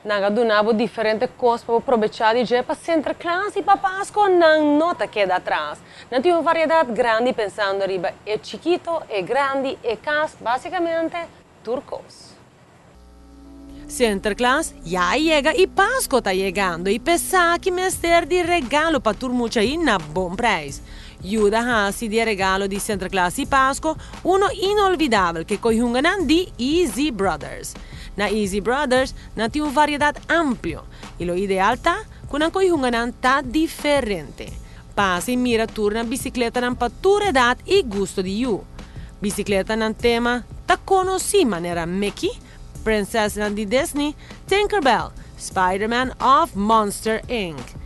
Nan a duna bo diferente cos pa bo probecha di dje pa Sinterklaas y pa Pasco nan no ta keda atras. Nan tin un variedad grandi pensando riba e chikito, e grandi, e cas, basicamente tur cos. Sinterklaas ya a yega y Pasco ta yegando y p'esaki mester di regalo pa tur mucha y na bon prijs. Yuda haci di e regalo di Sinterklaas y Pasco uno inolvidabel ke coyhunganan di Easy Brothers. Na Easy Brothers nan tin un variedad amplio y lo ideal ta cu nan coyhunganan ta diferente. Pasa y mira tur nan bicicletanan pa tur edad y gusto di yu. Bicicletanan tema ta conoci manera Mickey, Prinsesnan di Disney, Tinkerbell, Spiderman of Monster Inc.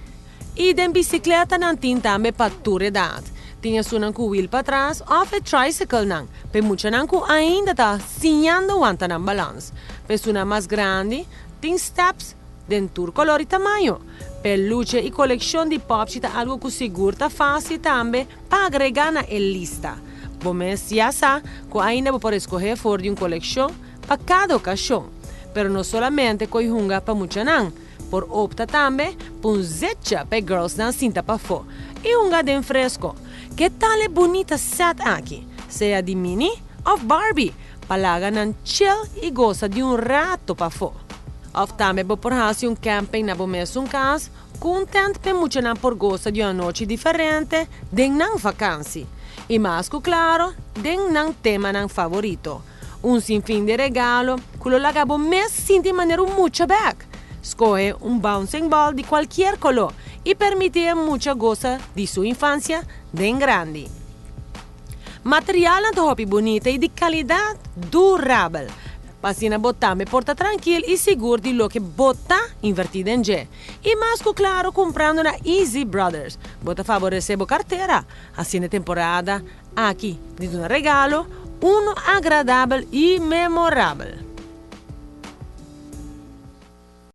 Y den bicicletanan tin tambe pa tur edad. Tin esunnan cu wiel patras of e tricyclenan, p'e muchanan cu ainda ta siñando wanta nan balans. P'e esunnan mas grandi, tin steps den tur color y tamaño. Peluche y coleccion di popchi ta algo cu sigur ta facil tambe pa agrega na e lista. Bo mes ya sa cu ainda bo por escoge for di un coleccion pa cada ocasion. Pero no solamente coy hunga pa muchanan, por opta tambe pa un zetja pa e girlsnan sinta pafo y hunga den fresco. Ke tal e bunita set aki, sea di Minnie of Barbie, pa laga nan chill y gosa di un rato pafo. Of tambe bo por haci un camping na bo mesun cas cu un tent p'e muchanan por gosa di un anochi diferente den nan vakansi y mas cu claro den nan temanan favorito. Un sinfin di regalo cu lo laga bo mes sinti manera un mucha bek. Scohe un bouncing ball di cualkier color y permiti e mucha gosa di su infancia den grandi. Materialnan ta hopi bunita y di calidad durabel, pa asina bo tambe por ta trankil y sigur di loke bo ta inverti den dje. Y mas cu claro cumprando na Easy Brothers, bo ta faborece bo cartera, haciendo e temporada aki di duna regalo uno agradabel y memorabel.